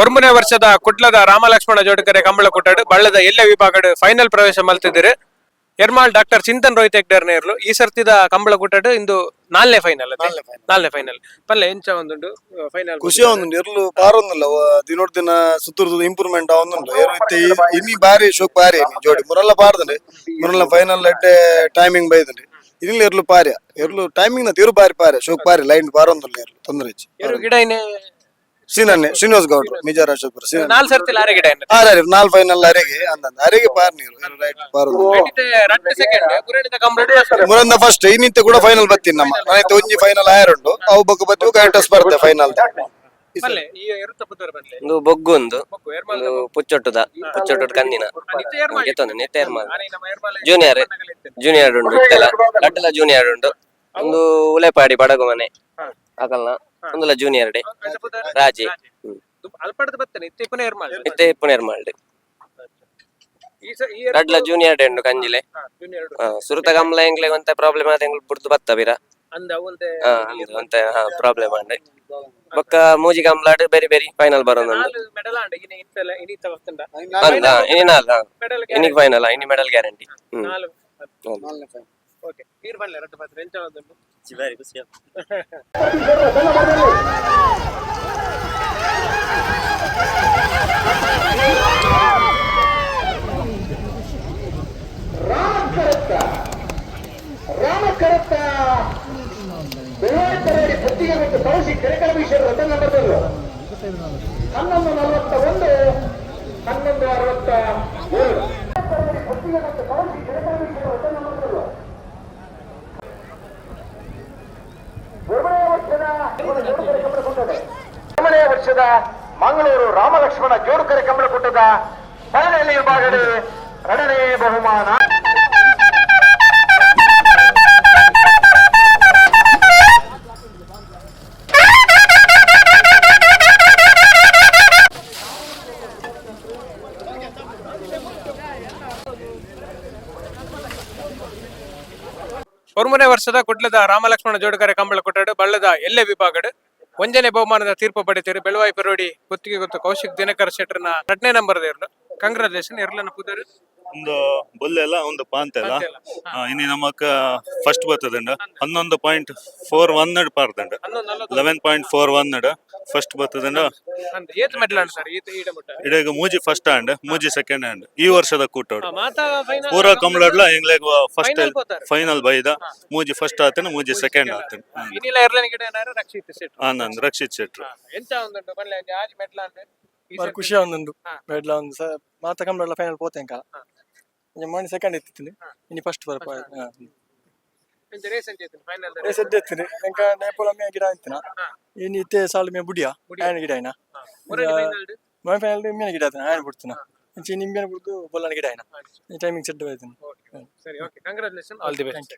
ಒರ್ಮನೆ ವರ್ಷದ ಕುಟ್ಲದ ರಾಮಲಕ್ಷ್ಮಣ ಜೋಡುಕರೆ ಕಂಬಳಕೂಟಡ್ ಬಳ್ಳದ ಎಲ್ಲ ವಿಭಾಗಡ್ ಫೈನಲ್ ಪ್ರವೇಶ ಮಲ್ತಿದ್ದೀರಿ. ಎರ್ಮಾಳ್ ಡಾಕ್ಟರ್ ಚಿಂತನ್ ರೋಹಿತ್ ಹೆಗ್ಡರ್ ನೇರ್ಲು. ಈ ಸರ್ತಿದ ಕಂಬಳಕೂಟಡ್ ಇಂದು ನಾಲ್ನೇ ಫೈನಲ್. ನಾಲ್ನೇ ಫೈನಲ್ ಪಲ್ಲೆ ಎಂಚ ಒಂದುಂಡು ಫೈನಲ್? ಖುಷಿ ಆವೊಂದುಂಡು. ಎರ್ಲು ಪಾರೊಂದುಲ್ಲ, ದಿನೊಡ್ ದಿನ ಸುತ್ತೂರ್ದು ಇಂಪ್ರೂವ್ಮೆಂಟ್ ಆವೊಂದುಂಡು. ಏರು ಇತ್ತೆ ಇನಿ ಬಾರಿ ಶೋಕ್, ಬಾರಿ ಇನಿ ಜೋಡಿ. ಮುರಲ್ಲ ಪಾರ್ದಂಡೆ, ಮುರಲ್ಲ ಫೈನಲ್ ಎಡ್ಡೆ ಟೈಮಿಂಗ್ ಬೈದಂಡೆ. ಇನಿಲ್ ಎರ್ಲು ಪಾರ್ಯ, ಎರ್ಲು ಟೈಮಿಂಗ್ ನ ತಿರು ಬಾರಿ ಪಾರ್ಯ, ಶೋಕ್ ಬಾರಿ ಲೈನ್ ಪಾರೊಂದುಲ್ಲ. ಎರ್ಲು ತೊಂದರೆ ಇಜ್ಜಿ. ಎರು ಗಿಡ ಇನೆ? ಸೀನನ್ನೆ, ಶ್ರೀನಿವಾಸ್ ಗೌಡ್ರು, ಮಿಜಾರ್ ಅಶೋಕ್ಪುರ ಸೀನನ್ನೆ. ನಾಲ್ ಸರ್ತಿ ಲಾರೆ ಗಿಡ ಇನೆ. ಆರೆ ನಾಲ್ ಫೈನಲ್ ಅರೆಗೆ ಅಂದಂದ ಅರೆಗೆ ಪಾರ್ ನೀರು ರೈಟ್ ಪಾರೊಂದು. ರಡ್ಡ್ ಸೆಕೆಂಡ್ ಗುರಣಿದ ಕಂಬಳ. ಮುರಂದ ಫಸ್ಟ್. ಇನ್ನಿತ್ತೆ ಕೂಡ ಫೈನಲ್ ಬತ್ತೀನಿ ನಮ್ಮ ನಾನಿತ್ತೆ ಒಂಜಿ ಫೈನಲ್ ಆಯರುಂಡು. ಅವು ಬೊಕ್ಕ ಬತ್ತಿ ಕರೆಕ್ಟ್ ಬರುತ್ತೆ ಫೈನಲ್. ಪಲ್ಲೆ ಈ ಎರುತ ಪುದರ್ ಪಲ್ಲೆ. ಒಂದು ಬೊಗ್ಗು ಒಂದು. ಬೊಕ್ಕು ಎರ್ಮಾಲ್. ಒಂದು ಪುಚ್ಚೊಟ್ಟುದ, ಪುಚ್ಚೊಟ್ಟು ಕಂದಿನ. ನಿತ್ಯ ಎರ್ಮಾಲ್. ಗೆತ್ತೊಂದು ನಿತ್ಯ ಎರ್ಮಾಲ್. ಆನೆ ನಮ್ಮ ಎರ್ಮಾಲ್. ಜೂನಿಯರ್, ಜೂನಿಯರ್ ಉಂಟು. ಇಟ್ಟೆಲ ರಡ್ಡಲ ಜೂನಿಯರ್ ಉಂಟು. ಒಂದು ಉಲೆಪಾಡಿ ಬಡಗು ಮನೆ ಅಕಲ್ನ ಒಂದುಲ ಜೂನಿಯರ್ ಡೇ ರಾಜಿ. ಅಲ್ಪಡ್ದು ಬತ್ತನೆ ಇತ್ತೆ ಇಪ್ಪುನ ಎರ್ಮಾಲ್. ಇತ್ತೆ ಇಪ್ಪುನ ಎರ್ಮಾಲ್ಡ್. ಈ ರಡ್ಲ ಜೂನಿಯರ್ ಡೇ ಉಂಡು ಕಂಜಿಲೆ. ಜೂನಿಯರ್. ಸುರುತ ಗಮ್ಲ ಎಂಗ್ಲೆ ಒಂತೆ ಪ್ರಾಬ್ಲಮ್ ಆದ, ಎಂಗ್ಲು ಬುಡ್ದು ಬತ್ತ ಬೀರ. ಅಂದ ಒಂತೆ. ಅಂದ್ ಒಂತೆ ಪ್ರಾಬ್ಲಮ್ ಆಂಡ್. ಬೊಕ್ಕ ಮೂಜಿ ಗಮ್ಲಾಡ್ ಬೇರೆ ಬೇರೆ ಫೈನಲ್ ಬರೋದುಂಡು. ನಾಲ್ ಮೆಡಲ್ ಆಂಡ್ ಇನಿ ಇತ್ತಲ್ಲ ಇನಿತ ಬತ್ತಂಡ. ಅಂದ ಇನಿ ನಾಲ್. ಮೆಡಲ್. ಇನಿಗ್ ಫೈನಲ್, ಇನಿ ಮೆಡಲ್ ಗ್ಯಾರಂಟಿ. ನಾಲ್. ಓಕೆ, ನೀರ್ ಬನ್ಲೆ ರಡ್ಡು ಪಾತ್ರೆ ಎಂಚ ಒಂದುಂಡು? ಬಾರಿ ಖುಷಿ. ರಾಮಕರತ್ತ ಬೆಳ್ಳಾಪುರಡಿ ಪುತ್ತಿಗೆ ಮತ್ತು ಕೌಶಿ ಕೆರೆಕಲಬೀಶ್ವರ ರತನ ನಂಬರ್ಗಳು 11:41, 11:67. ಪುತ್ತಿಗೆ ಮತ್ತು ಕೌಶಿ ಕೆರೆಕಲಬೀಶ್ವರ ರತನ ನಂಬರ್ಗಳು ಎರಡನೇ ವರ್ಷದ ಮಂಗಳೂರು ರಾಮಲಕ್ಷ್ಮಣ ಜೋಡುಕರೆ ಕಂಬಳಕೂಟದ ಫೈನಲ್ ವಿಭಾಗದ ಎರಡನೇ ಬಹುಮಾನ. ಒರ್ಮನೆ ವರ್ಷದ ಕುಡ್ಲದ ರಾಮಲಕ್ಷ್ಮಣ ಜೋಡುಕರೆ ಕಂಬಳಕೂಟಡ್ ಬಳ್ಳದ ಎಲ್ಲೆ ವಿಭಾಗಡ್ ಒಂಜನೆ ಬಹುಮಾನದ ತೀರ್ಪು ಪಡೆತೀರಿ. ಬೆಳುವಾಯಿ ಪೆರೋಡಿ ಗುತ್ತಿಗೆ ಗೊತ್ತು ಕೌಶಿಕ್ ದಿನಕರ್ ಶೆಟ್ಟರ್ನ ಎರಡನೇ ನಂಬರ್ ಇರ್ಲು. ಕಂಗ್ರಾಚುಲೇಷನ್. ಎರ್ಲನ ಪುದರ್? ಒಂದು ಬೊಲ್ಲೆಲ್ಲ, ಒಂದು ಪಾಂತೆಲ್ಲ. ಇನಿ ನಮಕ್ ಫಸ್ಟ್ ಬರ್ತದಂಡ. 11.41 ಪಾರ್ದಂಡ. 11.41 ಫಸ್ಟ್ ಬರ್ತದಂಡ. ಏತ್ ಮೆಡಲ್ ಅಂಡ್ ಸರ್ ಈತ ಈಡ ಮುಟ್ಟ? ಇಡೀಗ ಮೂಜಿ ಫಸ್ಟ್ ಹ್ಯಾಂಡ್, ಮೂಜಿ ಸೆಕೆಂಡ್ ಹ್ಯಾಂಡ್ ಈ ವರ್ಷದ ಕೂಟೋಡು. ಮಾತಾ ಫೈನಲ್. ಪೂರಾ ಕಂಬ್ಳಡ್ಲ ಎಂಗ್ಲೆಗ್ ಫಸ್ಟ್. ಫೈನಲ್ ಪೋತಾರೆ. ಫೈನಲ್ ಬೈದ. ಮೂಜಿ ಫಸ್ಟ್ ಆತನ, ಮೂಜಿ ಸೆಕೆಂಡ್ ಆತನ. ಇನಿಲ ಎರ್ಲನ ಗಿಡ ಏನಾರು ರಕ್ಷಿತ್ ಶೆಟ್ರು. ಆನಂದ್ ರಕ್ಷಿತ್ ಶೆಟ್ರು. ಎಂತ ಒಂದುಂಟು ಬಲ್ಲೆ ಆಜಿ ಮೆಡ್ಲ್ ಅಂಡ್ ಈ ಬಾರಿ ಸರ್ತಿ? ಖುಷಿ ಆವೊಂದುಂಡು. ಮೆಡ್ಲ ಒಂದು ಸ ಮಾತ ಕಂಬಳ ಫೈನಲ್ ಪೋತೆಂಕ. ಮೊನ್ನೆ ಸೆಕೆಂಡ್ ಇತ್ತಿತ್ತು, ಇನಿ ಫಸ್ಟ್ ಬರ್ಪ. ಎಂಚ ರೇಸ್ ಎಂಚ ಇತ್ತು ಫೈನಲ್? ರೇಸ್ ಎಡ್ಡೆ ಇತ್ತಿನಿ. ಎಂಕ ನೇಪೋಲ ಮೇ ಗಿಡ ಇತ್ತಿನ. ಇನಿ ಇತ್ತೆ ಸಾಲು ಮೇ ಬುಡಿಯ ಆಯನ ಗಿಡ ಆಯ್ನ. ಫೈನಲ್. ಮೊನ್ನೆ ಫೈನಲ್ ಮೇನ ಗಿಡ ಆತನ, ಆಯನ ಬಿಡ್ತಿನ. ಇಂಚ ನಿಂಬೆನ ಬಿಡ್ದು ಬೊಲ್ಲನ ಗಿಡ ಆಯ್ನ. ಟೈಮಿಂಗ್ ಸೆಟ್ ಆಯ್ತು. ಸರಿ, okay, congratulation, all the best.